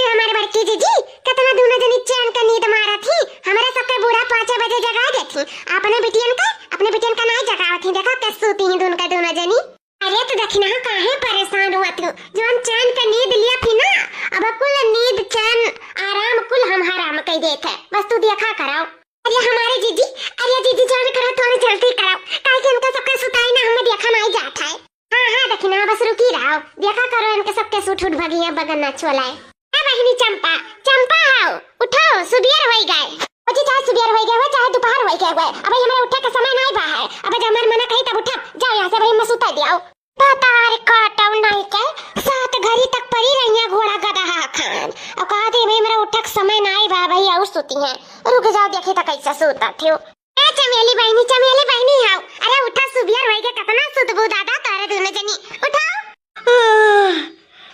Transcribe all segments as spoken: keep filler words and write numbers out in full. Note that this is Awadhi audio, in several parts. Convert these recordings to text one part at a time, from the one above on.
त हमार बड़की जीजी, कतना दुनो जनी चैन क नींद मारत ही। हमरे सबके बूढ़ा पाँचे बजे जगाइ देत ही। अपने बिटियन क, अपने बिटियन क नाहीं जगावत ही। देखा कइसे सूती ही दुन क दुनो जनी। अरे त दखिनहा काहे परेसान हुआ तू? जउन चैन क नींद लिया थी ना, अब कुल नींद, चैन, आराम कुल हम हराम कइ देत है। बस तू देखा कराओ। अरे हमारे जीजी, अरे जीजी जान करा, तोरे जल्दी कराओ, काहे कि इनका सबके सुताई ना हमें देखा नाहीं जात है। हाँ, हाँ, दखिनहा बस रुकी रहो, देखा करो इनके सबके सूट उठ भगिया बगन ना छोलाए। ए बहिनी चंपा, चंपा हाउ, उठाओ, सुबियर होई गए। ओ जी, चाहे सुबियर होई गए हो, चाहे दुपहर होई गए हो, अबे हमरा उठे का समय नाहीं बा है। अबे जब हमार मना कही तब उठब, जाओ यहाँ से, अबे हमें सुता दियाओ। भतार काटउ नाहीं के, सात घड़ी तक परी रही है घोड़ा गदहा खान। अब कहा दे भाई, मेरा उठक समय नाहीं बा भाई, और सोती हैं। रुक जाओ, देखी तो कैसे सोता थियो। ए चमेली बहिनी, चमेली बहिनी हाउ। अरे उठा, सुबियर होई के, कतना सुतबू दादा, तारे दुनो जनी। उठाओ। आह,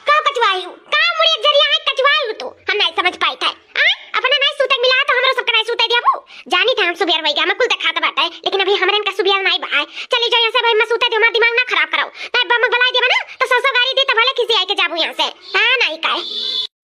का कचवाई हूँ? का मुड़ी एक जरिया है कचवाई हूँ तू? हम नाहीं समझ पाई थे। आ? अपना नाहीं सूते मिला तो हमरा सबका नाहीं सूते दियाबू। जानी थे हम सुबियर होई गया, हम कुल देखात बाटे, लेकिन अभी हमरे इनका सुबियर नाहीं बा। चली जाओ यहाँ से, भाई मैं सूते दे, हमारा दिमाग ना खराब करो। नाहीं बम बलाई देबा ना, तो सौ सौ गारी दी, तो भले खिसी आई के जाबू यहाँ से। हाँ, नाहीं काहे।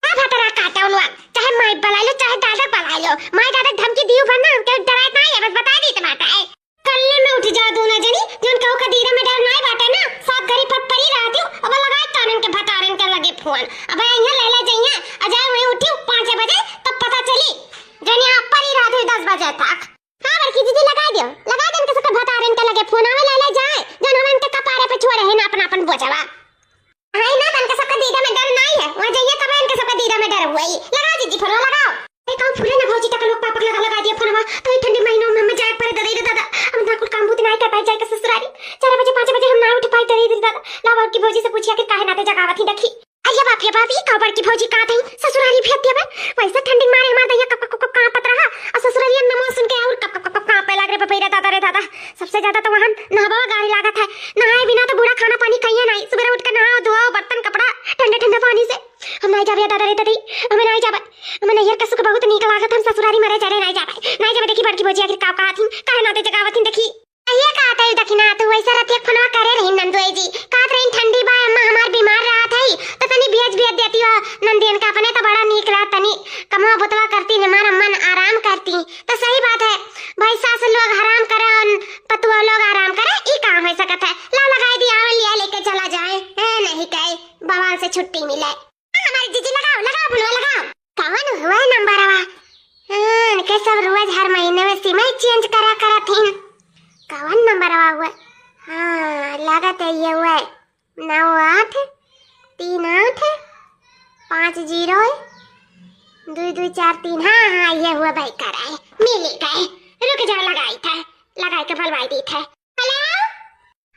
आ भतरा काटा उनवा, चाहे माई बलाई लो, चाहे दादा बलाई लो। माई दादा धमकी दियो भर ना, उनके डरात नाहीं है, बस बताइ दी तुम्हारा है। कल्ले में उठ जाओ दुनो जनी, जउन कहू का दीदा में डर नाहीं बाटे ना, सात घड़ी फट परी रहती हूँ। अब लगाए तानन के भतारन के लगे फोन। अब यहाँ लैला जइया, आ जाए वहीं उठी पाँच बजे, तब पता चली। जनी आप परी रहती दस बजे तक। हाँ बड़की दीदी, लगाइ दियो, लगाइ दे इनके सबके भतारन के लगे फोन, आवे लैला जाए, जउन हम इनके कपारे पे छोड़े है ना अपना अपन बोझवा। हाँ ना, इनके सबके दीदा में डर नाहीं है, वहाँ जइया तब इनके सबके दीदा में डर हुआ ही। लगाओ जीजी फोन लगाओ। ए कहूँ फूले ना भौजी, तक लोग पापक लगा, लगाइ दिया फोनवा, तो ई ठंडी महीनों में हमें जाए पड़े दे रे दादा, हम ना कुल काम बूत नाहीं कर पाए, जाए के ससुरारी चार बजे पाँच बजे हम ना उठ पाए दे रे दादा। लाओ बड़की भौजी से पूछिया कि काहे नाते जगावत ही देखी। अरे बाप रे बाप, ई का बड़की भौजी का थी? ससुरारी भेज दिया बे। वैसे ठंडी मारे हमार दैया कप कप कप कांपत रहा। और ससुरारी नमो सुन के और कप कप कप कांपे लाग रे बपैरा दादा रे दादा। सबसे ज्यादा तो वहाँ नहबवा गारी लागत है। नहाए बिना तो बूढ़ा खाना पानी खाइए नाहीं। सुबेरे उठ के नहाओ धोआओ बर्तन कपड़ा ठंडे ठंडे पानी से। हम नाहीं जाबे दादा रे दादी। हमें नाहीं जाबे। हमें नैहर का सुख बहुत नीक लागत। हम ससुरारी मरे जरे नाहीं जाबे। नाहीं जाबे। देखी बड़की भौजी आखिर का कहा थी, काहे नाते जगावत थी देखी। ये कहत है दखिना, तू वैसे रतिया फोनवा करे रही नंदोई जी, कहत रही ठंडी बा अम्मा हमार बीमार रहत है, तो तनी भेज भेज देती हो नंदियन का, अपने तो बड़ा नीक रहा, तनी कमवा बुतवा करती, हमार अम्मा न आराम करती। तो सही बात है भाई, सास लोग हराम करे और पतुआ लोग आराम करे, ई काम हो सकत है। ला लगाई दी, आवे लिया लेके चला जाए, है नहीं कहे बवाल से छुट्टी मिले। हमारी जीजी लगाओ, लगाओ, बुलवा लगाओ। कवन हुआ है नंबरवा? हाँ, इनके सब रोज हर महीने में सिम ही चेंज करा करत हिन। कवन नंबरवा हुआ? हाँ, लागत है ये हुआ है। नौ आठ तीन आठ पाँच जीरो दो दो चार तीन। हाँ, हाँ, ये हुआ भाई, करा है। मिल ही गए। रुक जाओ, लगाई था। लगाई के बलवाई दी था। हेलो?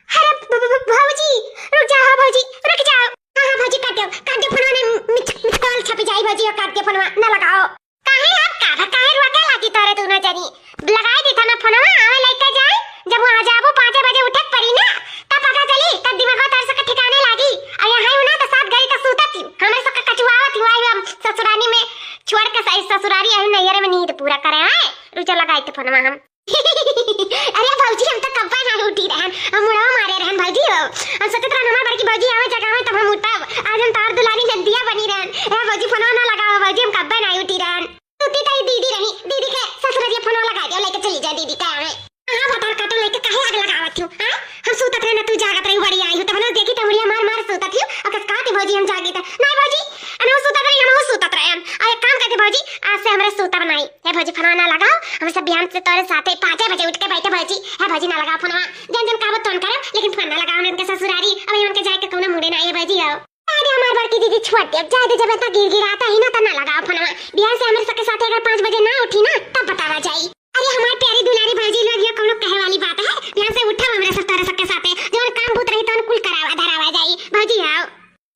अरे भ-, भ-, भ-, भौजी, रुक जाओ, हाँ भौजी, रुक जाओ। हाँ, हाँ भौजी, काट दो, काट दो फोनवा, नहीं मिस, मिस कॉल छपी जाई भौजी, काट दो फोनवा, ना लगाओ। काहे आप का, काहे रुआ के लागी तोरे दुनो जनी? लगाई दी था ना फोनवा, आवे लेके जाए, जब वहाँ जाबो पाँचे बजे उठे के पड़ी ना, तब पता चली, तब दिमागवा तोरे सबके ठिकाने लागी। और यहाँ हूँ ना तो सात घड़ी तक सूतत ही, हमें सबके कचुआवत ही, आई हम ससुरानी में छोड़ के सही ससुरारी आई नैहरे में नींद पूरा करे हैं। रुचो लगाई थे फोनवा हम। अरे भौजी, हम तो कब्बे ना उठी रहन, हम मुड़वा मारे रहन भौजी हो। हम सोचत रहन हमार बड़की भौजी आवे जगावे तब हम उठब। आज हम तार दुलारी नंदिया बनी रहन। ए भौजी, फोनवा ना लगावा भौजी, हम कब्बे ना उठी रहन। सुती तई दीदी रही, दीदी के ससुररिया फोनवा लगा दिया, लेके चली जा दीदी का आवे। हाँ, भतार काटो लेके काहे आग लगावत हो? हाँ? हम सूतत रहे ना, तू जागत रही, बड़ी आई हो, तब ना देखी तमुड़िया मार मार सूतत हो, और कस कहती भौजी हम जागी त। नहीं भौजी, अने वो सूतत रही, हम वो सूतत रहे। और एक काम करते भौजी, आज से हमरे सूतब नहीं। हे भौजी, फोनवा ना लगाओ, हम सब बिहान से तोरे साथे पाँचे बजे उठ के बैठे भौजी। हे भौजी, ना लगाओ फोनवा, जन जन कहबो तोन करब, लेकिन फोन ना लगाओ, उनके ससुरारी, अब उनके जाए के कौनो मूड़े ना है भौजी। आओ। जाए दे हमार बड़की दीदी, छोड़ दे, जाए दे, जब इतना गिर गिराता ही ना, तो ना लगाओ फोनवा। बिहान से हमरे सबके साथे अगर पाँच बजे ना उठी ना, तब बतावा जाई। अरे हमार प्यारी दुलारी भौजी लोग, ये कौनो कहे वाली बात है? बिहान से उठब हमरे सब तोरे सबके साथे, जौन काम बूत रही तौन कुल करावा धरावा जाई। भौजी आओ।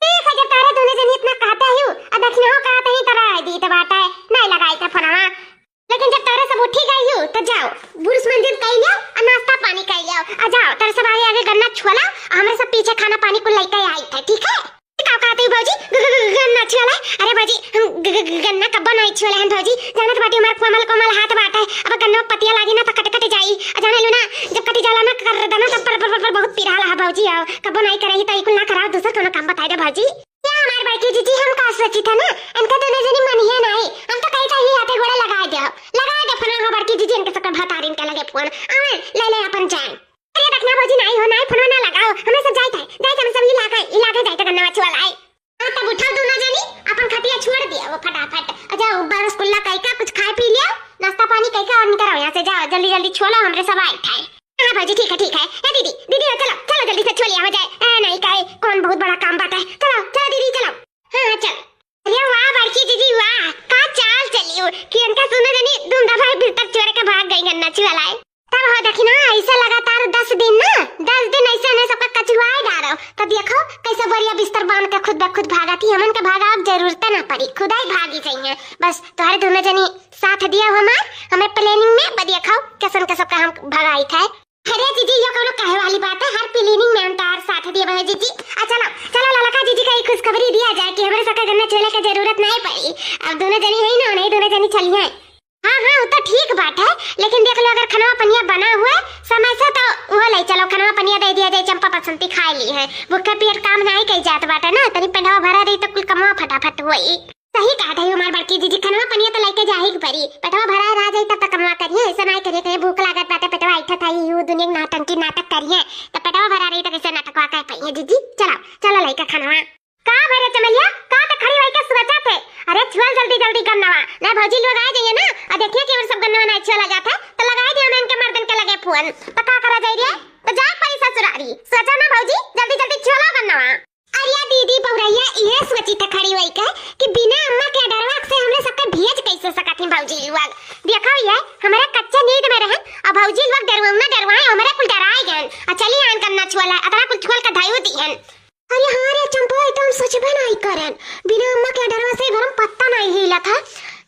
ठीक है, जब तारे दोनों जनी इतना कहता ही, अब दखिनहो कहता ही, तो रह दी तो बात है, नहीं लगाई था फोनवा। लेकिन जब तारे सब उठी गई हो, तो जाओ, ब्रश मंजन कर लियो और नाश्ता पानी कर लियो, आ जाओ, तारे सब आगे आगे गन्ना छोला, और हमरे सब पीछे खाना पानी कुल लेके आई था, ठीक है? का कहते हो भौजी? ग-, ग-, ग-, गन्ना छोला? अरे भौजी, हम ग-, ग-, ग-, गन्ना कब्बो नहीं छोले हैं भौजी। जानत बाटी हमार कोमल कोमल हाथ बाटे, अब गन्ना पतिया लागी ना तो कट कट जाई। आ जाने लू ना, जब कटी जाला ना कर दना तब पर, पर, पर, पर बहुत पिराला है भौजी। आओ, कब्बो नहीं करे ही तो ई कुल ना कराओ, दूसर कोनो काम बताई दे भौजी। क्या हमार बड़की जीजी, हम का सोचित है ना, इनका दोनों जनी मनिहे नाहीं। हम तो कही था ही हाथे गोड़े लगाए दे, लगाए दे फोन हो बड़की जीजी, इनके सबके भतारिन के लगे फोन। आवे, ले ले अपन जाए। अरे रखना भौजी, नाहीं हो, नाहीं फोन ना लगाओ, हमें सब जाइत है, जाइत है, हम सब इलाका, इलाका जाइत है गन्ना चुआ लाए। हाँ, तब उठाओ दोनों जनी, अपन खटिया छोड़ दिया वो फटाफट। अच्छा, वो रसगुल्ला कई का कुछ खाए पी लिया, नाश्ता पानी कई का और निकल आओ यहाँ से, जाओ जल्दी जल्दी छोलो, हमरे सब आए थे। हाँ भौजी, ठीक है, ठीक है। ए दीदी, दीदी हो, चलो, चलो जल्दी से छोलिया हो जाए। ए नाहीं काहे, कौन बहुत बड़ा काम बाटे। चलो, चलो दीदी, चलो। हाँ, हाँ, चल। अरे वाह बड़की दीदी वाह, का चाल चली हो कि इनका सुनो जनी धुंधा भाई भीतर छोड़ के भाग गई गन्ना चुआ लाए। तब हो देखी ना, ऐसे लगातार दस दिन ना, दस दिन ऐसे इन्हें सबका कचुआए डारो, तो देखो कैसे बढ़िया बिस्तर बांध के खुद ब खुद भागा थी। हमन के भागा अब जरूरत ना पड़ी, खुदा ही भागी जाइए। बस तुम्हारे दोनों जनी साथ दिया हमार, हमें प्लानिंग में, ब देखो कैसन के सबका हम भगाई थे। अरे जीजी, यो कौनो कहे वाली बात है, हर प्लानिंग में हम तार साथ दिए बहे जीजी। आ चलो, चलो ललका जीजी का एक खुशखबरी दिया जाए कि हमरे सबका गन्ना चुआ लाए के जरूरत नहीं पड़ी। अब दोनों जनी है ना, नहीं दोनों जनी चली हैं। हाँ, हाँ, वो तो ठीक बात है, लेकिन देख लो, अगर खनवा पनिया बना हुआ है समय से, तो वो ले चलो, खनवा पनिया दे दिया जाए, चंपा बसंती खाए ली है। भूखे पेट काम नाहीं कही जात बाटे ना, तनी पेटवा भरा रही तो कुल कमवा फटाफट हुई। सही कहा था हमार बड़की जीजी, खनवा पनिया तो लेके जाही के परी, पेटवा भरा रह जाई तब तक कमवा करिए, ऐसा नाहीं करिए, कहीं भूख लागत बाटे, पेटवा ऐठा था, यू दुनिया के नाटंकी नाटक करिए, तो पेटवा भरा रही तो कैसे नाटकवा कर पाइए जीजी। चलो, चलो लेके खनवा। का भरे चमेलिया, का त खड़ी होई के सोचत है? अरे छुअल जल्दी जल्दी गन्नवा। ना भौजी लोग आ जाइए ना, आ देखिए कि हमरे सब गन्नवा ना छुअल आ जात है, तो लगाई दिया हम इनके मर्दन के लगे फोन। तो का करा जाई रे? तो जाए पड़ी ससुरारी। सोचा ना भौजी, जल्दी जल्दी छुअला गन्नवा। अरे दीदी बउरैया इहे सोची त खड़ी होई के कि बिना अम्मा के डरवा से हमरे सबके भेज कैसे सकत ही भौजी लोग। देखो ये, हमरे कच्चे नींद में रहन, और भौजी लोग डरवा ना डरवाए, हमरे कुल डराए गए। आ चली आन गन्ना छुअला, अतना कुल छुअल का धायु दी हन। अरे हाँ रे चंपो, ई तो हम सोचबे नाहीं करेन। बिना अम्मा के डरवा से घर में पत्ता नाहीं हिलत है।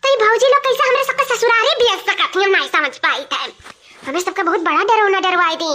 तो ई भौजी लोग कैसे हमरे सबके ससुरारी भेज सकत ही, हम नाहीं समझ पाइत है। हमरे सबके बहुत बड़ा डरौना डरवाई दी।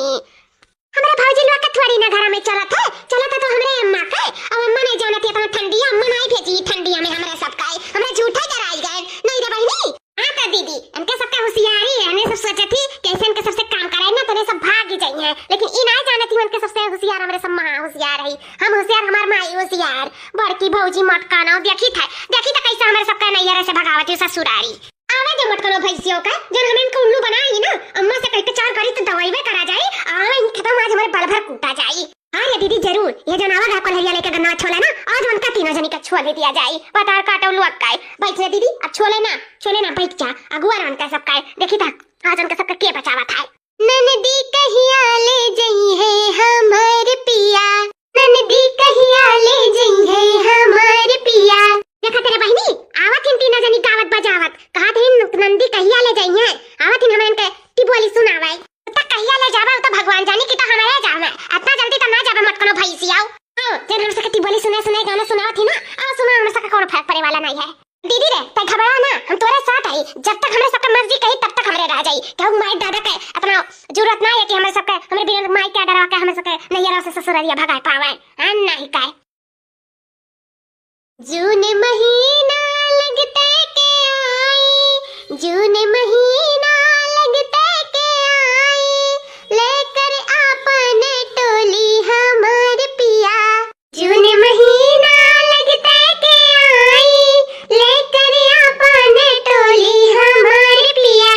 हमरे भौजी लोग के थोड़ी ना घर में चलत है, चलत है तो हमरे अम्मा के। अब अम्मा नाहीं जानत है इतना ठंडी, अम्मा नाहीं भेजी ठंडी में हमरे सबका। हमरे झूठे डराई गए। नाहीं रे बहिनी, हाँ तो दीदी, इनके सबके होशियारी है, इन्हें सब सोचे थी कैसे इनके सबसे काम कराए ना, तो इन्हें सब भाग ही जाइए। लेकिन ई नाहीं जानत ही, इनके सबसे होशियार हमरे सब माँ होशियार है, हम होशियार, हमार माई होशियार, बड़की भौजी मटकाना, देखी था, देखी था कैसे हमरे सबके नैहरे से भगावत ही ससुरारी। आवे दे मटकाना भैंसियों का, जन हम इनके उल्लू बनाई ना, अम्मा से कह के चार गाड़ी तो दवाई में करा जाए, आवे इन खत्म आज हमारे बल भर कूटा जाए। हाँ रे दीदी, जरूर। ये जनावर है कोल्हरिया लेके गन्ना छोले ना, आज उनका तीनों जनी का छोले दिया जाए। बतार काटो लुअक का है। बैठ जा दीदी, अब छोले ना, छोले ना, बैठ जा। अगुआ उनका सबका है। देखी था, आज उनका सबका के बचावत है। ननदी कहिया ले जइहे हमार पिया, ननदी कहिया ले जइहे हमार पिया। देखा तेरे बहिनी, आवत हिन तीनों जनी गावत बजावत, कहत हिन ननदी कहिया ले जइहे, आवत हिन हमन के टिबोली सुनावे। त कहिया ले जाबे, उ त भगवान जानी कि त हमरे जाबे। अतना जल्दी त ना जाबे मटकनो भैंसियाओ। आओ, जन हमरे सबके टिबोली सुने सुने गाना सुनावत ही ना, आओ सुनो, हमरे सबके कौनो फर्क पड़े वाला नहीं है। दीदी रे, तै घबरा ना, हम तोरे साथ आई। जब तक हमरे सबके मर्जी कही, तब तक हमरे रह जाई। केहू माई दादा के अतना जरूरत ना है कि हमरे सबके, हमरे बिना माई के डरवा के हमरे सबके नैहरा से ससुररिया भगाए पावे। हाँ, नहीं काहे। जून महीना लगते के आई, जून महीना लगते के आई, लेकर आपन टोली हमार पिया। जून महीना लगते के आई, लेकर आपन टोली हमार पिया।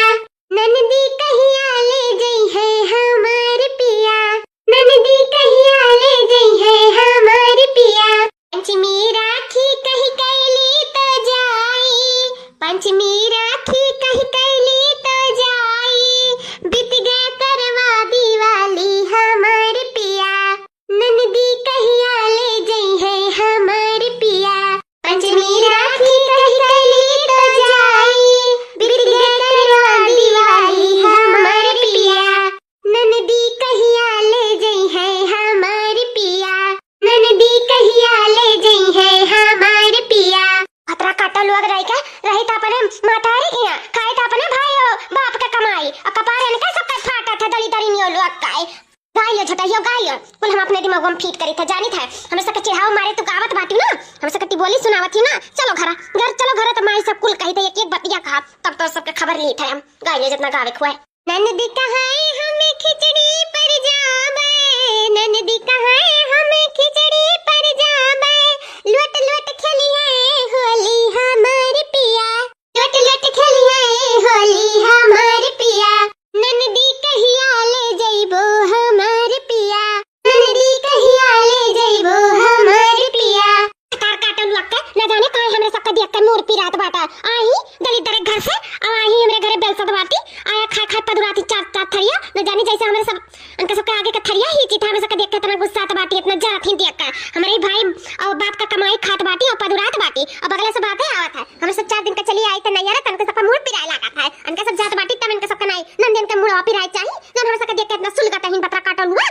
ननदी कहिया ले जइहे हमार पिया, ननदी कहिया ले जइहे हमार पिया। पंचमी राखी कहि कैली तो जाई, पंचमी राखी कहि कैली तो जाई, बीत गए करवा दिवाली हमार पिया। ननदी कहिया ले जइहे हमार पिया, पंचमी राखी कहि कैली तो जाई, बीत गए करवा दिवाली हमार पिया। ननदी कहिया ले जइहे हमार पिया, ननदी कहिया ले जइहे हमार पिया। खतरा काटो लोग रही के, रही त अपने महतारी के यहाँ, खाए त अपने भाई और बाप के कमाई, और कपार इनके सबके फाटा था दली दरी नियो लोग काए। गाय लियो झटैयो, गाय लियो। कुल हम अपने दिमाग में फीट करी था, जानी था। हमरे सबके चिढ़ाव मारे तू गावत बाटी ना, हमरे सबके टिबोली सुनावत ही ना। चलो घरा, घर चलो घरा, त माई सब कुल कही थे एक एक बतिया कहा, तब तो सबके खबर ली थे हम। गाय लियो जितना गावे खुए। ननद कहाए हम खिचड़ी पर जाबे, ननद कहाए हम खिचड़ी पर जाबे, लोट लोट खेलिहैं होली हमार पिया, लोट लोट खेलिहैं होली हमार पिया। ननदी कहिया ले जइबो हमार पिया, ननदी कहिया ले जइबो हमार पिया। तार काटल लग के, न जाने काहे हमरे सबका देख के मूड़ पिरात बाटा। आही दलित दरे घर से, अब आही हमरे घरे बेलसत बाटी, आया खाए खाए पदुराती चार चार थरिया, न जाने जैसे हमरे सब उनका सबके आगे का थरिया ही चीता, हमें सबके देख के इतना गुस्सा आत बाटी, इतना जरत ही देख के। हमारे ही भाई और बाप का कमाई खात बाटी और पदुरात बाटी। अब अगले से बातें आवत है, हमें सब चार दिन का चली आई तो नहीं आ रहा, तो उनके सबका मूड़ पिराए लागत है। उनके सब जात बाटी तब इनके सबका नहीं, नंदन के मूड़ पिराए चाहिए, नन हमें सबके देख के इतना सुलगत है, बतरा काटल हुआ।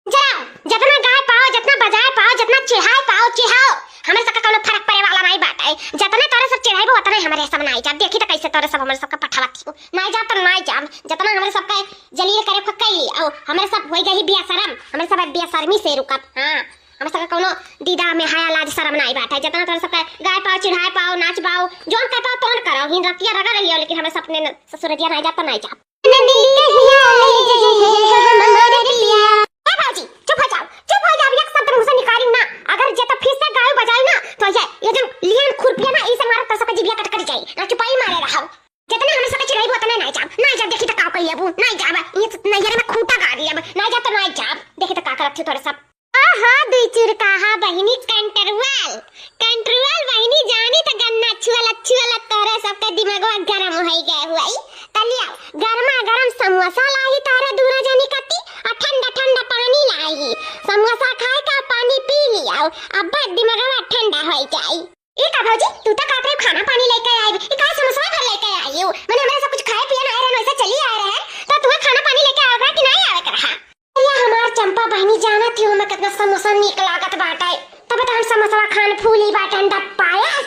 जराओ, जितना गाय पाओ, जितना बजाए पाओ, जितना चिढ़ाए पाओ, चिढ़ाओ, हमें सबका कोनो फर्क पड़े वाला नहीं बात है। जितने तोरे सब चिढ़ाइबो, उतने हमारे सब नहीं जाब। देखी तो कैसे तोरे सब हमारे सबका पठावत हो। नहीं जाब तो नहीं जाब, जितना हमारे सबका जलील करे को कई, और हमारे सब होई गई बेशरम, हमारे सब बेशरमी से रुकब। हाँ, हमारे सबका कोनो दीदा में हया लाज शरम नहीं बात है। जितना तोरे सबका गाय पाओ, चिढ़ाए पाओ, नाच पाओ, जोन कह पाओ, तोन करो, हिन रतिया रगा रही हो, लेकिन हमारे सब ने न-, ससुरतिया नहीं जाब तो नहीं जाब। ननदी कहिया ले जइबो हमार पिया। ए भौजी, चुप हो जाओ, चुप हो जाओ, एक शब्द मुंह से निकाली ना। अगर जे तो फिर से गाय बजाई ना, तो ये, ये जो लियन खुरपिया ना, इसे मारो तो सबका जिबिया कट कट जाई। ना चुपाई मारे रहो। जितने हमें सबके चिढ़ाइबो, उतने नहीं जाब। नहीं जाब, देखी तो का कही लेबू। नहीं जाब, ये तो नैहर में खूंटा गाड़ी अब। नहीं जाब तो नहीं जाब। देखी तो का करत थी तोरे सब। आहा, दुई चुरकाहा बहिनी कंट्रोल, कंट्रोल बहिनी जानी त गन्ना छुअलत, छुअलत तोरे सबके दिमागवा गरम होई गए हुई। तलिया, गरमा गरम समोसा लाई तारे दूनो जनी कती, आ ठंडा ठंडा पानी लाई। समोसा खाए का पानी पी लियाओ, अब दिमागवा ठंडा होई जाई। ए का भौजी, तू त कहत रहे खाना पानी लेके आए, ई का समोसा भर लेके आई हो? मने हमरे सब कुछ खाए पिए ना आए रहे, वैसे चली आए रहे, तो तुम्हें खाना पानी लेके आवे के रहा कि नहीं आवे के रहा? अरे हमार चंपा बहिनी, जानत ही हमें कितना समोसा नीक लागत बाटे, तब तो हम समोसा खान फूली बाटे, अंडा पायस।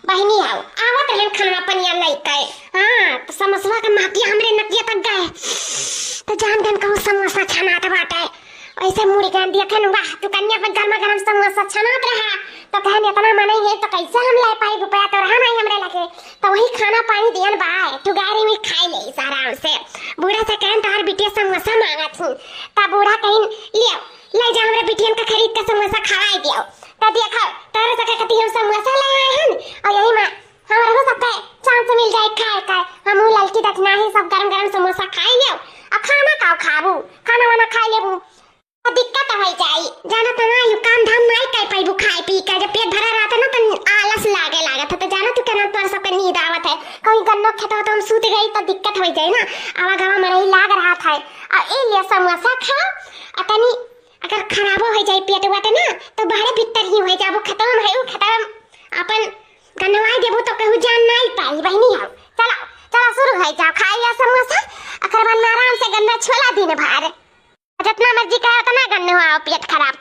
बहिनी आओ, आवत रहन खाना पनिया लइके। हाँ, तो समोसा के माटी हमरे नकिया तक गए, तो जान गन कहूँ समोसा छनात बाटे। ऐसे मुड़ी के देखन, वाह, दुकनिया पे गर्मा गर्म समोसा छनात रहा, तो कहन इतना मनई है, तो कैसे हम ले पाई रुपया, तो रहा नहीं हमरे लगे। तो वही खाना पानी दियन बा, तू गाड़ी में खाई ले आराम से। बूढ़ा से कहन, "तोहर बिटिया समोसा मांगत ही।" तब बूढ़ा कहिन, "लियो, ले जा, हमरे बिटियन का खरीद के समोसा खवाई दियो।" तो देखो, तोहरे सके कती हम समोसा ले आए हन, और यही में हमरा हो सबके चांस मिल जाए खाए का। हमहू ललकी दखना ही सब गरम गरम समोसा खाई लियो, और खाना का खाबू, खाना वाना खाई लेबू। दिक्कत होइ जाई। जाना त ना, यू काम धाम नाई कर पाइबू खाए पी के। जब पेट भरा रहत है ना, त आलस लागे लागत है। त जाना तू केना तोर सबके नींद आवत है। कहीं गन्नो खेतवा तो हम सूत गई, त दिक्कत होइ जाई ना। आवा गवा मरई लाग रहत है। आ ए लिए समोसा खाओ, आ तनी अगर खराबो होइ जाई पेट वट ना, तो बाहरे भीतर ही होइ जाबो, खत्म है, ऊ खत्म। अपन गन्नवाई देबू तो कहू जान नाई पाई, बहिनी हो। चला, चला शुरू होइ जाओ, खाई या समोसा, अकर बाद में आराम से गन्ना छोला दिन भर। जितना मर्जी खाए, उतना गन्ने हो, पेट खराब